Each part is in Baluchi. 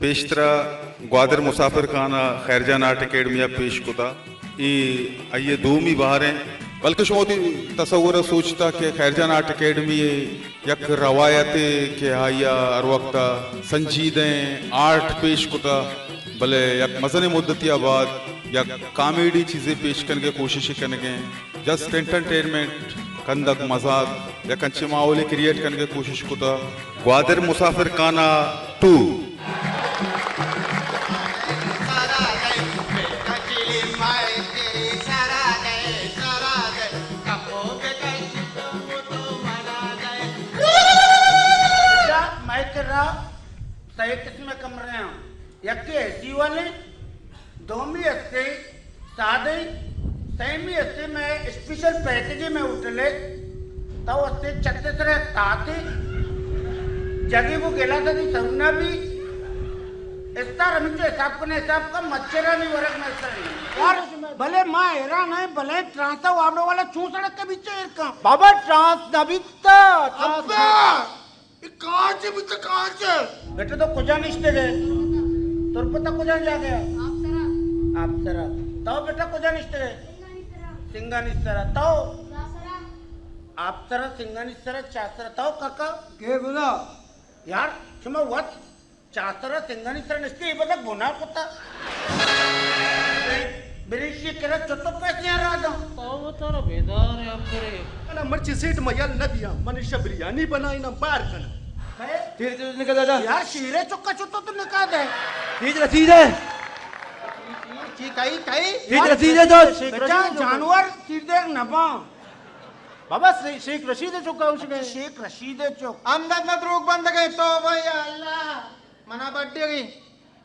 پیشترا گوادر مسافر خان ءَ خیر جان آرٹ اکیڈمی ءَ پیش کتا۔ اے آئی ءِ دومی بہر ایں۔ بلکہ شما وتی تصور ءَ سوچتا کہ خیر جان آرٹ اکیڈمی ءِ یک روایتے کہ آئی ءَ ہر وقت ءَ سنجیدہ ایں آرٹ پیش کتا، بلے یک مزنیں مدتی ءَ بعد یک کامیڈی چیزے پیش کنگ ءِ کوشش کنگ ءَ ایں۔ جسٹ انٹرٹینمنٹ، کندگ مزاق، یک انچیں ماحولے کریئیٹ کنگ ءِ کوشش کتا۔ گوادر مسافر خانہ ٹو۔ مئے کرا سئے قسم ءِ کمرے آں، یکے اے سی والے، دومی ہستے سادے، سیمی ہستے مئے اسپیشل پیکج ایں مئے ہوٹل ءِ۔ تو ہستے چھت ءِ سرا تاتے، جگے گوں گلاس ءَ دی سرنا بی۔ استار ہمینچو حساب کنے، حساب کا مچھرانی ورگ مئے سر نہیں۔ یار، بلے ما حیران ایں، بلے ٹرانس ءَ وابڑو والا چون سڑک ءِ بیچ ءَ ایر کاں؟ بابا، ٹرانس نہ بیتا، ٹرانس ابا! اے کانچ بیت، کانچ۔ بیٹا تو کجا نشتگ ئے؟ تربت ءَ کجا جاگہ ءَ؟ آپ سرا۔ آپ سرا۔ تو بیٹا کجا نشتگ ئے؟ سنگانی سرا۔ سنگانی سرا۔ تو؟ چاسرا۔ آپ سرا، سنگانی سرا، چاسرا۔ تو کاکا؟ کے بلا؟ یار، شما وت چاسرا سنگانی سرا نشتے، اے بزگ گناہ کتا۔ بریشی کرا چتو پیسے آ رہا داں۔ تو ترا بیدار ہے اپرے۔ انا مرچی سیٹ ما یل نہ دیاں، من ایشا بریانی بنائیناں بار کناں۔ ہے؟ تیر تیر نکا دادا۔ یار شیرے چکا چتو تو نکا دے۔ تیج رسید ہے۔ چی کئی کئی؟ تیج رسید ہے تو۔ بچا جانور تیر دیکھ نباں۔ بابا شیخ رشید چکا اس میں۔ شیخ رشید چک۔ ہمدرد نہ دروگ بندگ ئے، توبہ یا اللہ۔ منا بڈی گئی۔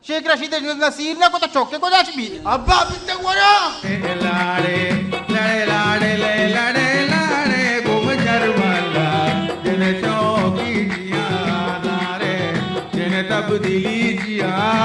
شیخ رشید نصیر نہ کو تو چوکے کو جاش بی۔ ابا ابھی تک ورا۔ لاڑے، لڑے، لاڑے، لے، لڑے، لاڑے، گم شرمندہ، جن شوقی جیاں دارے، جن تبدیلی جیاں